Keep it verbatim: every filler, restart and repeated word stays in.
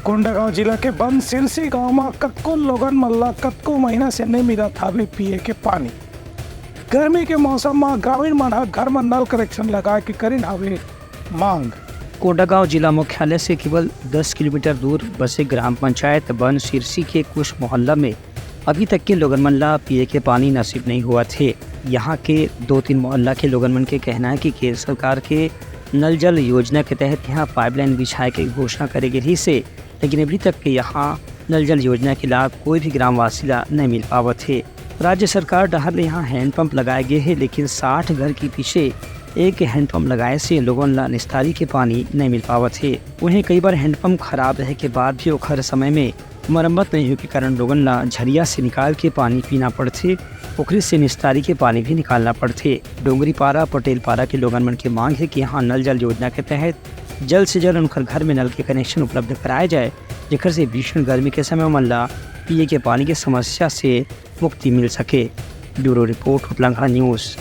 कोंडागांव जिला के बन सिरसी गांव म कतको लोगन मन ल कतको महीना से नइ मिलत हावे पिए के पानी। गर्मी के मौसम म ग्रामीण मन ह घर म नल कनेक्शन लगाए के करिन हावे मांग। कोंडागांव जिला मुख्यालय से केवल दस किलोमीटर दूर बसे ग्राम पंचायत बन सिरसी के कुछ मोहल्ला में अभी तक के लोगन मन ला पिए के पानी नसीब नहीं हुआ थे। यहाँ के दो तीन मोहल्ला के लोगन मन के कहना है कि केंद्र सरकार के नल जल योजना के तहत यहाँ पाइपलाइन बिछाए के घोषणा करे गे रहिस हे, लेकिन अभी तक के यहाँ नल जल योजना के लाभ कोई भी ग्रामवासी ला नहीं मिल पावत हे। राज्य सरकार डहर ले यहाँ हैंडपंप लगाए गे हे, लेकिन साठ घर के पीछे एक हैंडपंप लगाए से लोगन ला निस्तारी के पानी नहीं मिल पावत हे। उहें, कई बार हैंडपंप खराब रहे के बाद भी ओखर समय में मरम्मत नहीं होए के कारण लोगन ला झरिया से निकाल के पानी पीना पड़थे, ओखरे से निस्तारी के पानी भी निकालना पड़थे। डोंगरी पारा, पटेल पारा के लोगन मन के मांग हे कि यहाँ नल जल योजना के तहत जल्द से जल्द उनकर घर में नल के कनेक्शन उपलब्ध कराए जाए, जेकर से भीषण गर्मी के समय मन ला पिए के पानी के समस्या से मुक्ति मिल सके। Bureau report, Uplangha news.